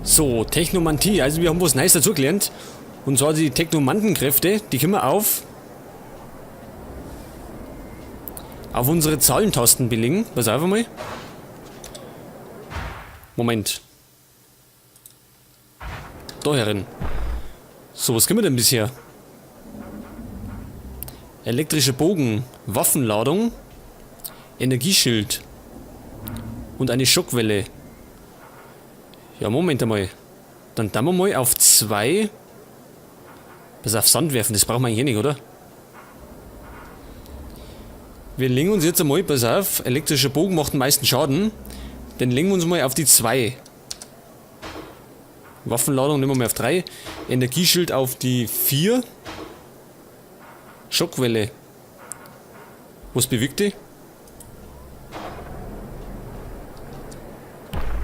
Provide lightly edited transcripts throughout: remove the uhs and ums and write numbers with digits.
So, Technomantie. Also wir haben was Neues dazugelernt. Und zwar die Technomantenkräfte, die können wir auf unsere Zahlentasten belegen. Pass auf einmal. Moment. Da herin. So, was können wir denn bisher? Elektrischer Bogen, Waffenladung, Energieschild und eine Schockwelle. Ja, Moment einmal. Dann tun wir mal auf 2. Pass auf, Sand werfen, das brauchen wir eigentlich eh nicht, oder? Wir legen uns jetzt einmal, pass auf, elektrischer Bogen macht den meisten Schaden. Den legen wir uns mal auf die 2. Waffenladung nehmen wir mal auf 3. Energieschild auf die 4. Schockwelle. Was bewirkt die?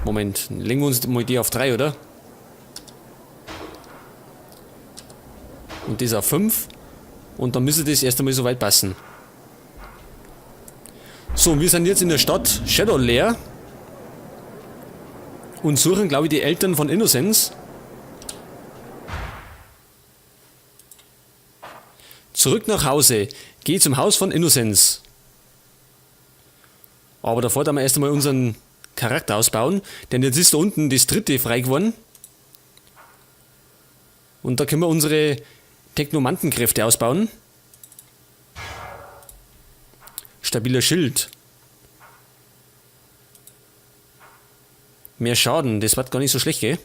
Moment, legen wir uns mal die auf 3, oder? Und das auf 5. Und dann müsste das erst einmal soweit passen. So, wir sind jetzt in der Stadt Shadowlair. Und suchen, glaube ich, die Eltern von Innocence. Zurück nach Hause. Geh zum Haus von Innocence. Aber davor werden wir erst einmal unseren Charakter ausbauen. Denn jetzt ist da unten das dritte frei geworden. Und da können wir unsere Technomantenkräfte ausbauen. Stabiler Schild. Mehr Schaden, das wird gar nicht so schlecht, gell?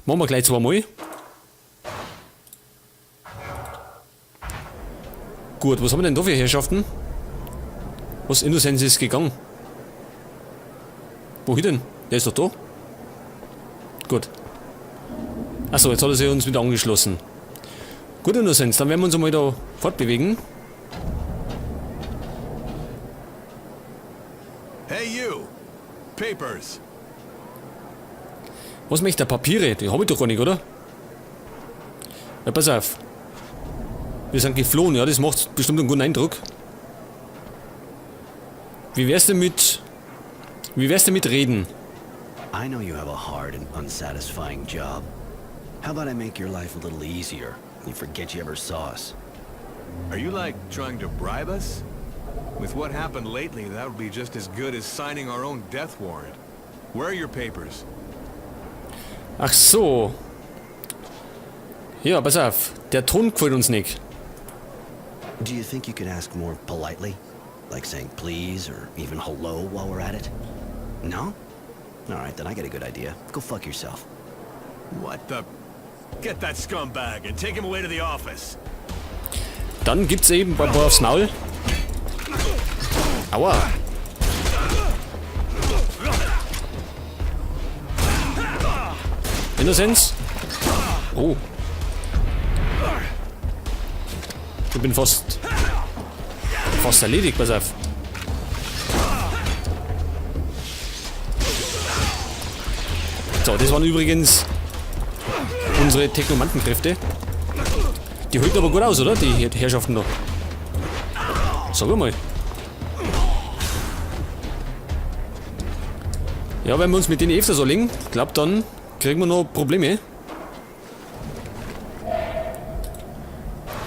Machen wir gleich zweimal. Gut, was haben wir denn da für Herrschaften? Was, Innocence ist gegangen? Wohin denn? Der ist doch da. Gut. Achso, jetzt hat er sich uns wieder angeschlossen. Gut, Innocence, dann werden wir uns einmal da fortbewegen. Hey you! Papers! Was möchte er? Papiere? Die hab ich doch gar nicht, oder? Ja, pass auf. Wir sind geflohen, ja, das macht bestimmt einen guten Eindruck. Wie wär's denn mit... Wie wär's denn mit Reden? I know you have a hard and unsatisfying job. How about I make your life a little easier? You forget you ever saw us. Are you trying to bribe us? With what happened lately, that would be just as good as signing our own death warrant. Where are your papers? Ach so. Ja, pass auf. Der Ton gefällt uns nicht. Do you think you could ask more politely? Like saying please or even hello while we're at it? No? All right, then I got a good idea. Go fuck yourself. What the... Get that scumbag and take him away to the office. Dann gibt's eben ein paar aufs Maul. Aua. Innocence? Oh. Ich bin fast erledigt, pass auf. So, das waren übrigens unsere Technomantenkräfte. Die halten aber gut aus, oder? Die Herrschaften da. Sag mal. Ja, wenn wir uns mit denen öfter so legen, glaub, dann kriegen wir noch Probleme.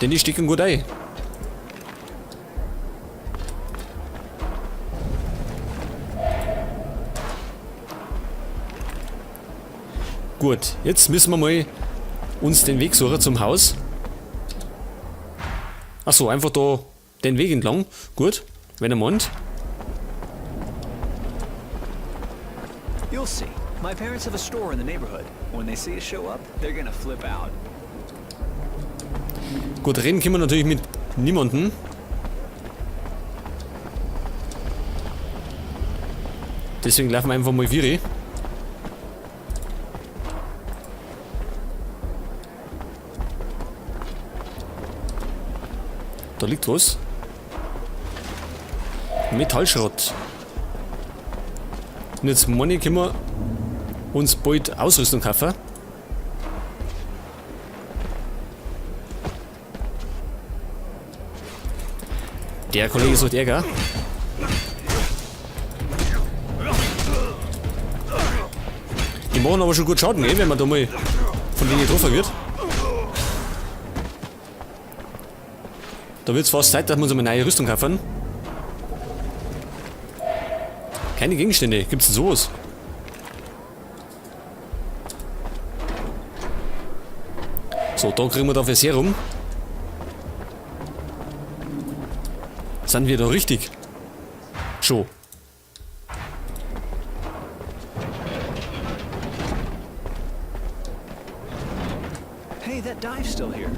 Denn die stecken gut ein. Gut, jetzt müssen wir mal uns den Weg suchen zum Haus. Achso, einfach da den Weg entlang. Gut, wenn er meint. You'll see. My parents have a store in the neighborhood. When they see us show up, they're gonna flip out. Gut, reden können wir natürlich mit niemandem. Deswegen laufen wir einfach mal Vieri. Da liegt was. Metallschrott. Und jetzt meine ich, können wir uns bald Ausrüstung kaufen. Der Kollege sucht Ärger. machen aber schon gut Schaden, eh, wenn man da mal von denen getroffen wird. Da wird's fast Zeit, dass wir uns eine neue Rüstung kaufen. Keine Gegenstände. Gibt's denn sowas? So, da kriegen wir dafür Serum. Sind wir da richtig? Schon. Hey, that dive's still here.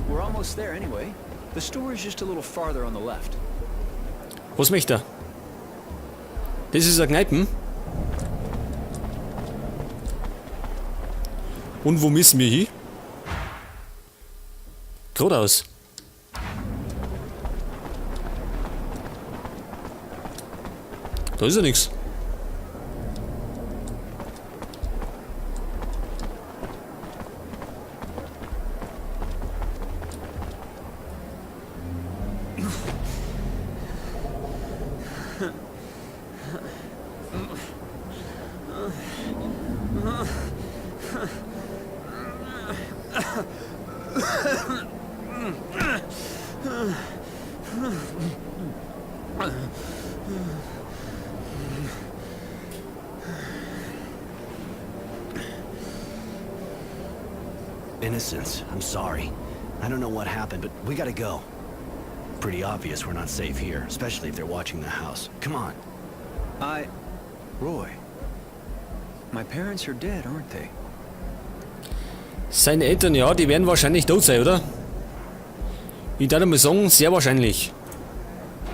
We're almost there anyway. The store is just a little farther on the left. Was möchte er? Das ist ein Kneipen. Und wo müssen wir hin? Geradeaus. Da ist ja nichts. Innocence, I'm sorry. I don't know what happened, but we gotta go. Pretty obvious we're not safe here, especially if they're watching the house. Come on. Roy. My parents are dead, aren't they? Seine Eltern, ja, die werden wahrscheinlich tot sein, oder? Ich darf mal sagen, sehr wahrscheinlich.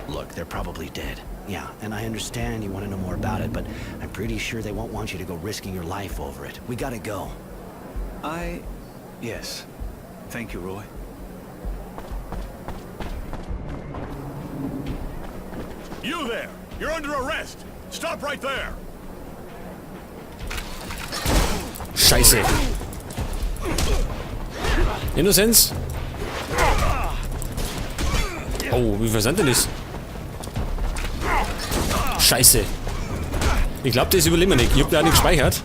Look, they're probably dead. Yeah, and I understand you want to know more about it, but I'm pretty sure they won't want you to go risking your life over it. We gotta go. Yes. Thank you, Roy. You there! You're under arrest! Stop right there! Scheiße. Innozenz? Oh, wie viel sind denn das? Scheiße. Ich glaub, das überleben wir nicht. Ich hab da auch nicht gespeichert.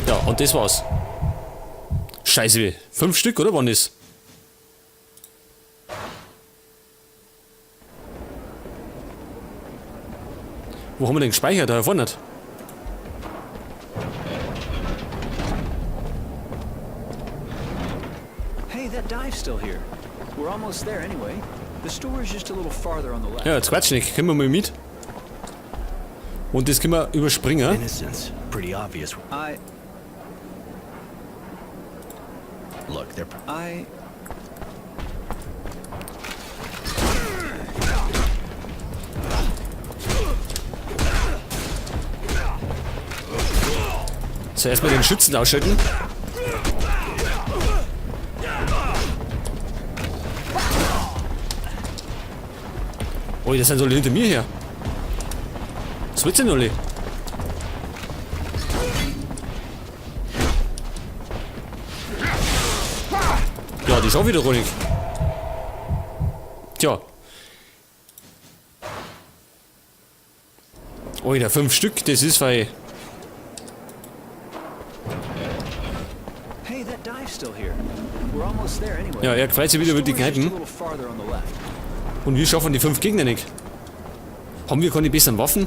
Ja, und das war's. Scheiße. 5 Stück, oder? Wann ist? Wo haben wir denn gespeichert? Da vorne nicht. Hey, that dive's still here. We're almost there anyway. The store is just a little farther on the left. Ja, jetzt quatsch nicht. Können wir mal mit? Und das können wir überspringen. Innocence, pretty obvious. Look, they're I... Zuerst mal den Schützen ausschalten. Ui, das sind alle hinter mir her. Was willst du denn alle? Ja, die ist auch wieder ruhig. Tja. Ui, da 5 Stück, das ist fei. Hey, that dive's still here. We're almost there anyway. Ja, er freut sich wieder über die The store is just Kneipen. a little farther on the left. Und wir schaffen die 5 Gegner nicht. Haben wir keine besseren Waffen?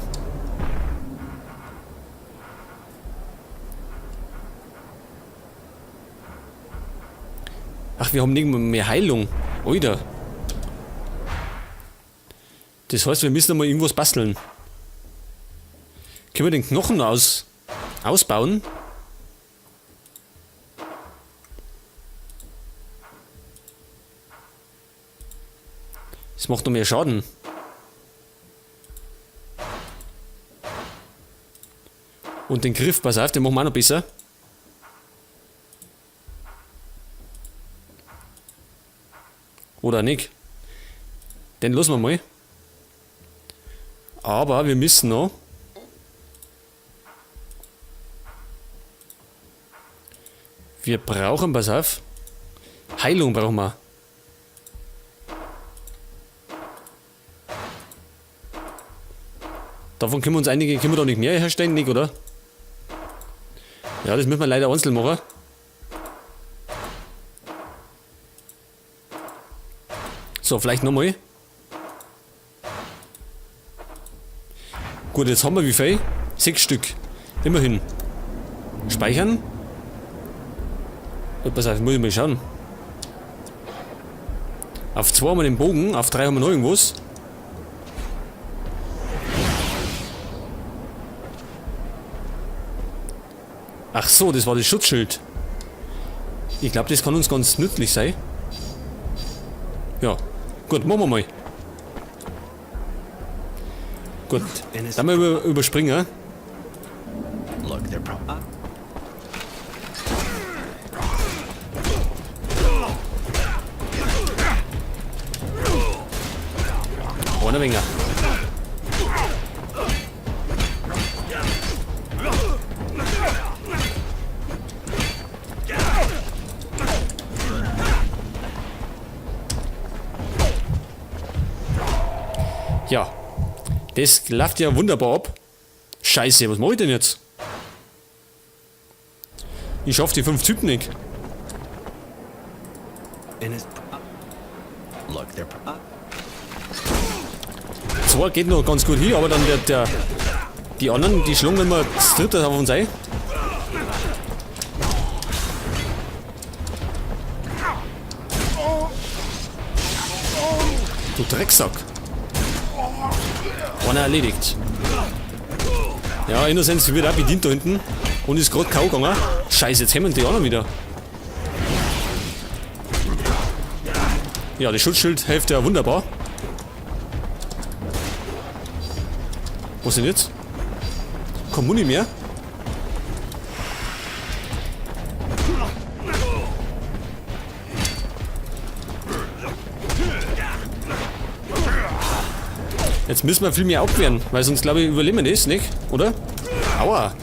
Ach, wir haben nicht mehr Heilung. Alter. Das heißt, wir müssen noch mal irgendwas basteln. Können wir den Knochen ausbauen? Das macht noch mehr Schaden. Und den Griff, pass auf, den machen wir auch noch besser. Oder nicht? Den lassen wir mal. Aber wir müssen noch. Wir brauchen, pass auf. Heilung brauchen wir. Davon können wir uns einige, können wir da nicht mehr herstellen, nicht, oder? Ja, das müssen wir leider einzeln machen. So, vielleicht nochmal. Gut, jetzt haben wir wie viel? 6 Stück. Immerhin. Speichern. Oh, pass auf, muss ich mal schauen. Auf 2 haben wir den Bogen, auf 3 haben wir noch irgendwas. Ach so, das war das Schutzschild. Ich glaub, das kann uns ganz nützlich sein. Ja, gut, machen wir mal. Gut, dann mal überspringen. Look, they're Ohne Winger. Ja, das läuft ja wunderbar ab. Scheiße, was mach ich denn jetzt? Ich schaff die 5 Typen nicht. Zwar geht noch ganz gut hin, aber dann die anderen, die schlagen immer das dritte auf uns ein. Du Drecksack. Einer erledigt. Ja, Innocenz wird auch bedient da hinten. Und ist grad K O gegangen. Scheiße, jetzt hemmen die anderen wieder. Ja, das Schutzschild hilft ja wunderbar. Wo sind jetzt? Kommt Muni mehr? Jetzt müssen wir viel mehr abwehren, weil sonst, glaub ich, überleben wir das, nicht? Oder? Aua!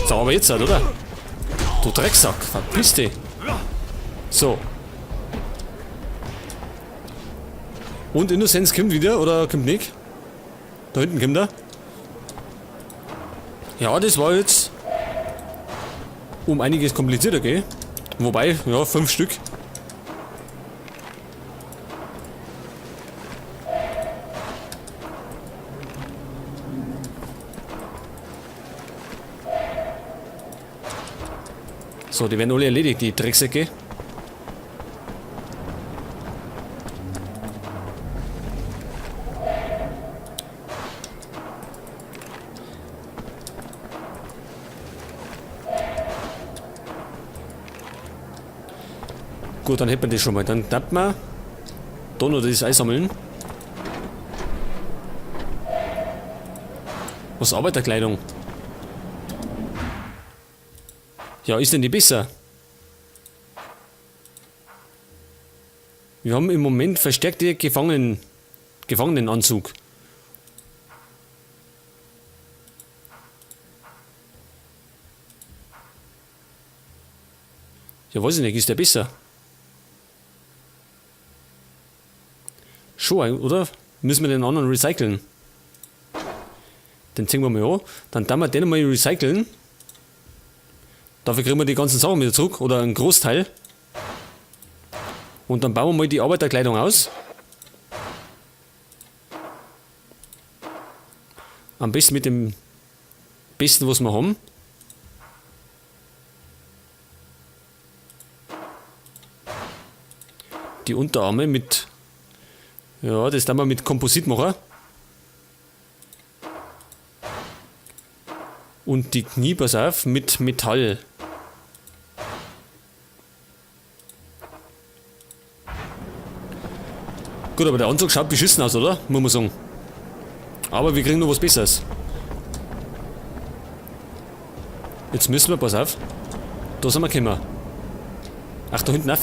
So, aber jetzt halt, oder? Du Drecksack, verpiss dich! So. Und Innocenz kommt wieder, oder kommt nicht? Da hinten kommt er. Ja, das war jetzt um einiges komplizierter, gell? Wobei, ja, 5 Stück. So, die werden alle erledigt, die Drecksäcke. Gut, dann hätten wir das schon mal. Dann darf man da noch das einsammeln. Was Arbeiterkleidung? Ja, ist denn die besser? Wir haben im Moment verstärkte Gefangenenanzug. Ja, weiß ich nicht, ist der besser? Schon, oder? Müssen wir den anderen recyceln? Den ziehen wir mal an. Dann tun wir den mal recyceln. Dafür kriegen wir die ganzen Sachen wieder zurück. Oder einen Großteil. Und dann bauen wir mal die Arbeiterkleidung aus. Am besten mit dem Besten, was wir haben. Die Unterarme mit... Ja, das tun wir mit Komposit machen. Und die Knie, pass auf, mit Metall. Gut, aber der Anzug schaut beschissen aus, oder? Muss man sagen. Aber wir kriegen noch was Besseres. Jetzt müssen wir, pass auf. Da sind wir gekommen. Ach, da hinten auch.